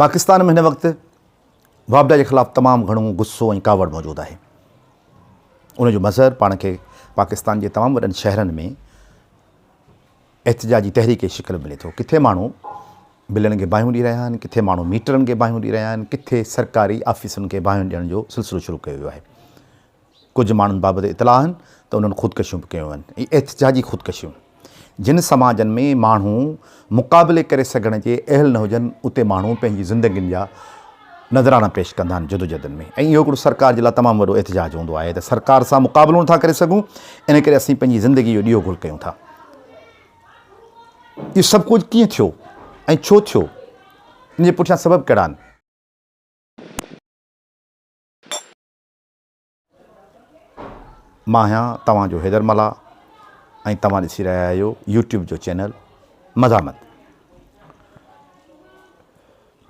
پاڪستان ۾ هن وقت واپڊا جي خلاف تمام گهڻو غصو ۽ ڪاوڙ موجود آهي. ان جو مظهر پاڻ کي پاڪستان جي تمام وڏن شهرن ۾ احتجاجي تحريڪ جي شڪل ۾ ملي ٿو. ڪٿي ماڻهو بلن کي باهيون ڏئي رهيا آهن، ڪٿي ماڻهو ميٽرن کي باهيون ڏئي رهيا آهن، ڪٿي سرڪاري آفيسن کي باهيون ڏيڻ جو سلسلو شروع ڪيو ويو آهي. ڪجهه ماڻهن بابت اطلاع آهن ته انهن خودڪشيون به ڪيون آهن. اهي احتجاجي خودڪشيون جن سماجن ۾ ماڻهو مقابلي ڪري سگهڻ جي اهل نه هجن اتي ماڻهو پنهنجي زندگين جا نذرانا پيش ڪندا آهن جدوجهدن ۾ ۽ اهو هڪڙو سرڪار جي لاء تمام وڏو احتجاج هوندو آهي ته سرڪار سان مقابلو نٿا ڪري سگهون ان ڪري اسين پنهنجي زندگي جو ڏيئو گل ڪيون ٿا. اهو سڀ ڪجهه ڪيئن ٿيو ۽ ڇو ٿيو ان جي پٺيان سبب ڪهڙا آهن؟ مان آهيان توهان جو حيدر ملاح ۽ توهان ڏسي رهيا آهيو يوٽيوب جو چينل مزاحمت.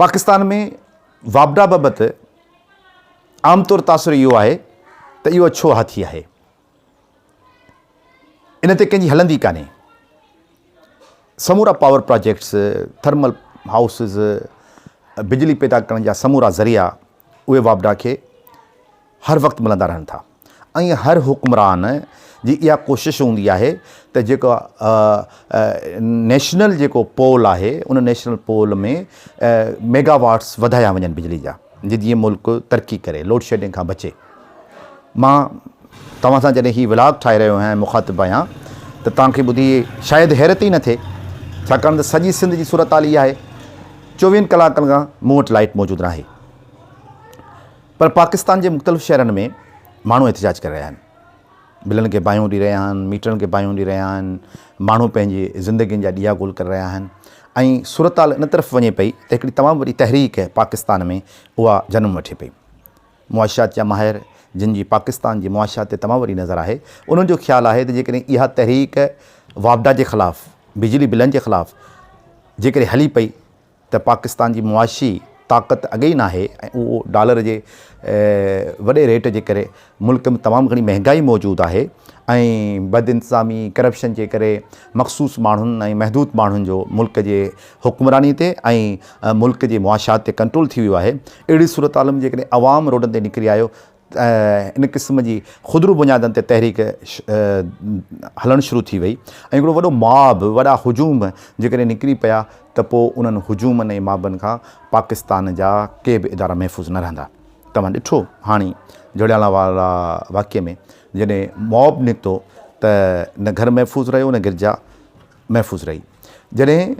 پاڪستان ۾ واپڊا بابت عام طور تاثر اهو آهي ته اهو اڇو هاٿي آهي ان تي ڪنهن جي هلندي ڪانهي سمورا پاور پراجيڪٽس ٿرمل هائوسز بجلي پيدا ڪرڻ جا سمورا ذريعا اهي واپڊا کي هر وقت ملندا رهن ٿا ۽ هر حڪمران جي اها ڪوشش هوندي آهي ته جيڪو نيشنل جيڪو پول آهي ان نيشنل پول ۾ ميگا واٽس وڌايا وڃن بجلي جا جيئن ملڪ ترقي ڪري لوڊ شيڊنگ کان بچي مان توهان سان جڏهن هي ولاگ ٺاهي رهيو آهيان مخاطب آهيان ته توهان کي ٻڌي شايد حيرت ئي نه ٿئي ڇاڪاڻ ته سڄي سنڌ جي صورتحال اها آهي چوويهن ڪلاڪن کان مون وٽ لائيٽ موجود ناهي پر پاڪستان جي مختلف شهرن ۾ ماڻهو احتجاج ڪري رهيا آهن بلن کي باهيون ڏئي رهيا آهن ميٽرن کي باهيون ڏئي رهيا آهن ماڻهو پنهنجي زندگين جا ڏيئا گول ڪري رهيا آهن ۽ صورتحال ان طرف وڃي پئي ته هڪڙي تمام وڏي تحريڪ پاڪستان ۾ اها جنم وٺي پئي معاشيات جا ماهر جن جي پاڪستان جي معاشيات تي تمام وڏي نظر آهي انهن جو خيال آهي ته جيڪڏهن اها تحريڪ واپڊا جي خلاف بجلي بلن جي خلاف جيڪڏهن هلي پئي ته پاڪستان جي معاشي طاقت اڳي ئي ناهي ۽ اهو ڊالر جي وڏي ريٽ جي ڪري ملڪ ۾ تمام گهڻي مهنگائي موجود آهي ۽ بد انتظامي ڪرپشن جي ڪري مخصوص ماڻهن ۽ محدود ماڻهن جو ملڪ جي حڪمراني تي ۽ ملڪ جي معاشيات تي ڪنٽرول ٿي ويو آهي اهڙي صورتحال ۾ جيڪڏهن عوام روڊن تي نڪري آيو ان قسم جي خودرو بنيادن تي تحريڪ هلڻ شروع ٿي وئي ۽ هڪڙو وڏو ماب، وڏا هجوم جيڪڏهن نڪري پيا ته پوء انهن هجومن ۽ مابن کان پاڪستان جا ڪي به ادارا محفوظ نه رهندا. توهان ڏٺو هاڻي جڙيالا والا واقعي ۾ جڏهن ماب نڪتو ته نه گهر محفوظ رهيو نه گرجا. محفوظ رهي. جڏهن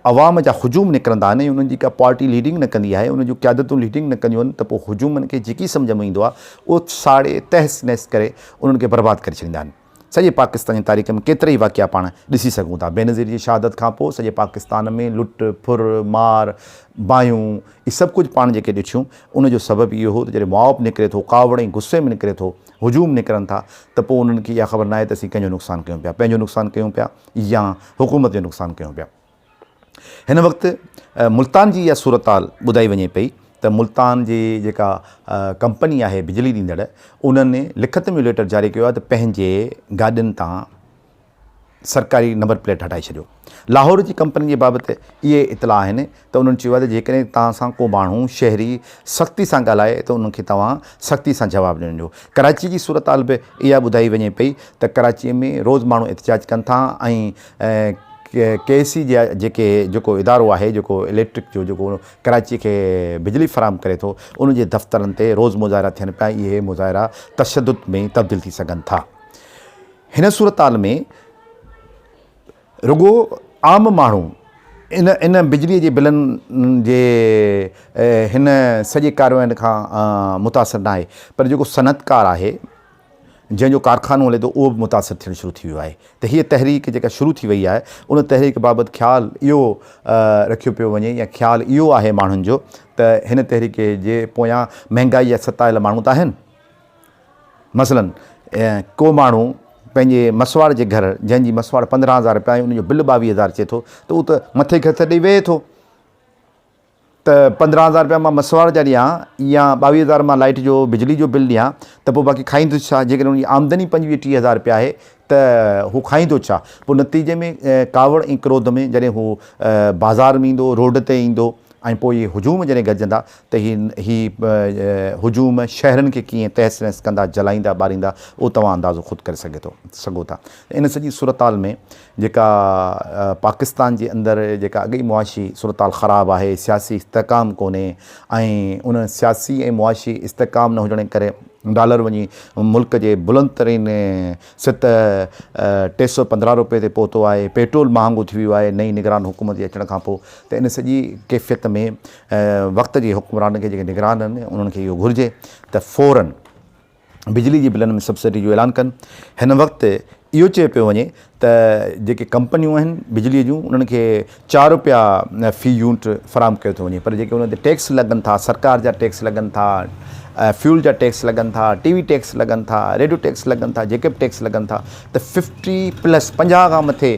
عوام جا هجوم نڪرندا آهن ۽ انهن جي ڪا پارٽي ليڊنگ نه ڪندي آهي، انهن جون قيادتون ليڊنگ نه ڪنديون آهن ته پوء هجومن کي جيڪي سمجهه ۾ ايندو آهي اهو ساڙي تهس نهس ڪري انهن کي برباد ڪري ڇڏيندا آهن. سڄي پاڪستان جي تاريخ ۾ ڪيترائي واقعا پاڻ ڏسي سگهون ٿا. بينظير جي شهادت کان پوء سڄي پاڪستان ۾ لٽ، ڦر، مار، باهيون اهي سڀ ڪجهه پاڻ جيڪي ڏٺيون ان جو سبب اهو هو ته جڏهن ماب نڪري ٿو، ڪاوڙ ۽ غصي ۾ نڪري ٿو، هجوم نڪرن ٿا ته پوء انهن کي اها خبر ناهي ته اسين ڪنهن جو نقصان ڪيون پيا، پنهنجو نقصان ڪيون پيا يا حڪومت جو نقصان ڪيون پيا. هن وقت ملتان جي اها صورتحال ٻڌائي وڃي پئي ته ملتان جي جيڪا ڪمپني آهي بجلي ڏيندڙ انهن لکت ۾ ليٽر جاري ڪيو آهي ته پنهنجي گاڏين تان سرڪاري نمبر پليٽ هٽائي ڇڏيو. لاهور جي ڪمپني جي بابت اهي اطلاع آهن ته انهن چيو آهي ته جيڪڏهن توهان سان ڪو ماڻهو، شهري، سختي سان ڳالهائي ته انهن کي توهان سختي سان جواب ڏنجو. ڪراچي جي صورتحال به اها ٻڌائي وڃي پئي ته ڪراچي ۾ روز ماڻهو احتجاج ڪن ٿا ۽ ڪي ايس سي جا جيڪي جيڪو ادارو آهي جيڪو اليڪٽرڪ جو جيڪو ڪراچي کي بجلي فراهم ڪري ٿو ان جي دفترن تي روز مظاهرا ٿين پيا اهي مظاهرا تشدد ۾ تبديل ٿي سگهن ٿا. هن صورتحال ۾ رڳو عام ماڻهو ان ان بجلي جي بلن جي هن سڄي ڪارروائين کان متاثر ناهي پر جيڪو صنعتڪار آهي جنهن جو ڪارخانو هلي ٿو اهو به متاثر ٿيڻ شروع ٿي ويو آهي ته هيء تحريڪ جيڪا شروع ٿي وئي آهي ان تحريڪ بابت خيال اهو رکيو پيو وڃي يا خيال اهو آهي ماڻهن جو ته هن تحريڪ جي پويان مهنگائي جا ستايل ماڻهو ته آهن مثلاً ڪو ماڻهو پنهنجي مسواڙ جي گهر جنهن جي مسواڙ 15 هزار رپيا آهي ان جو بل 22 هزار اچي ٿو ته اهو ته مٿي کي هٿ ڏئي ويهي ٿو ته 15 هزار رپيا مان مسواڙ جا ڏيان يا 22 هزار مان لائٽ جو بجلي جو بل ڏيان ته پوء باقي کائيندس ڇا؟ جيڪڏهن ان جي آمدني 25 30 هزار رپيا آهي ته هو کائيندو ڇا؟ پوء نتيجي ۾ ڪاوڙ ۽ ڪروڌ ۾ جڏهن هو بازار ۾ ايندو، روڊ تي ايندو، ۽ پوء اهي هجوم جڏهن گڏجندا ته هي هي هجوم شهرن کي ڪيئن تهس نهس ڪندا، جلائيندا ٻاريندا، اهو توهان اندازو خود ڪري سگهي ٿو سگهو ٿا. ان سڄي صورتحال ۾ جيڪا پاڪستان جي اندر جيڪا اڳ ئي معاشي صورتحال خراب آهي، سياسي استحڪام ڪونهي ۽ ان سياسي ۽ معاشي استحڪام نه هجڻ جي ڪري ڊالر وڃي ملڪ جي بلند ترين سطح 315 روپيه تي پهتو آهي، پيٽرول مهانگو ٿي ويو آهي نئين نگران حڪومت جي اچڻ کان پوء ته ان سڄي ڪيفيت ۾ وقت جي حڪمرانن کي جيڪي نگران آهن انهن کي اهو گهرجي ته فورن بجلي جي بلن ۾ سبسڊي جو اعلان ڪن. هن وقت اهو چيو پيو وڃي ته جيڪي ڪمپنيون آهن بجلي جون انهن کي چار روپيا في يونٽ فراهم ڪيو ٿو وڃي پر جيڪي انهن تي ٽيڪس لڳن ٿا سرڪار جا ٽيڪس لڳن ٿا فيول جا ٽيڪس لڳن ٿا ٽي وي ٽيڪس لڳن ٿا ريڊيو ٽيڪس لڳن ٿا جيڪي به ٽيڪس لڳن ٿا ته ففٽي پلس 50 کان مٿي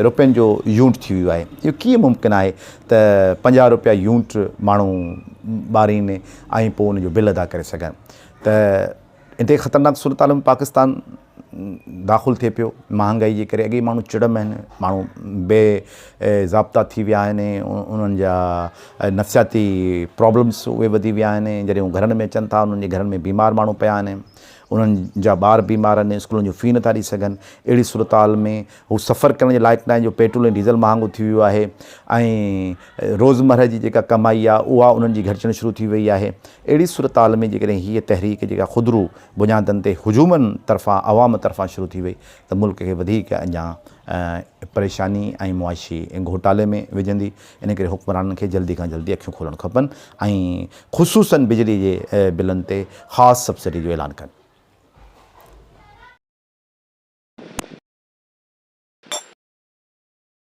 روپين جو يونٽ ٿي ويو آهي اهو ڪيئن ممڪن آهي ته 50 روپيا يونٽ ماڻهو ٻارين ۽ پوء ان جو بل ادا ڪري سگهن ته انتهائي خطرناڪ صورتحال ۾ پاڪستان داخل ٿئي پيو مهانگائي جي ڪري اڳي ماڻهو چڙ ۾ آهن ماڻهو بي ضابطا ٿي ويا آهن انهن جا نفسياتي پرابلمس اهي وڌي ويا آهن جڏهن هو گهرن ۾ اچن ٿا انهن جي گهرن ۾ بيمار ماڻهو پيا آهن انهن جا ٻار بيمار آهن اسڪولن جون في نٿا ڏئي سگهن اهڙي صورتحال ۾ هو سفر ڪرڻ جي لائق ناهن جو پيٽرول ۽ ڊيزل مهانگو ٿي ويو آهي ۽ روزمرهه جي جيڪا ڪمائي آهي اها انهن جي گهٽجڻ شروع ٿي وئي آهي اهڙي صورتحال ۾ جيڪڏهن هيء تحريڪ جيڪا خودرو بنيادن تي هجومن طرفان عوام طرفان شروع ٿي وئي ته ملڪ کي وڌيڪ اڃا پريشاني ۽ معاشي گهوٽالي ۾ وجهندي ان ڪري حڪمرانن کي جلدي کان جلدي اکيون کولڻ کپن ۽ خصوصن بجلي جي بلن تي خاص سبسڊي جو اعلان ڪن.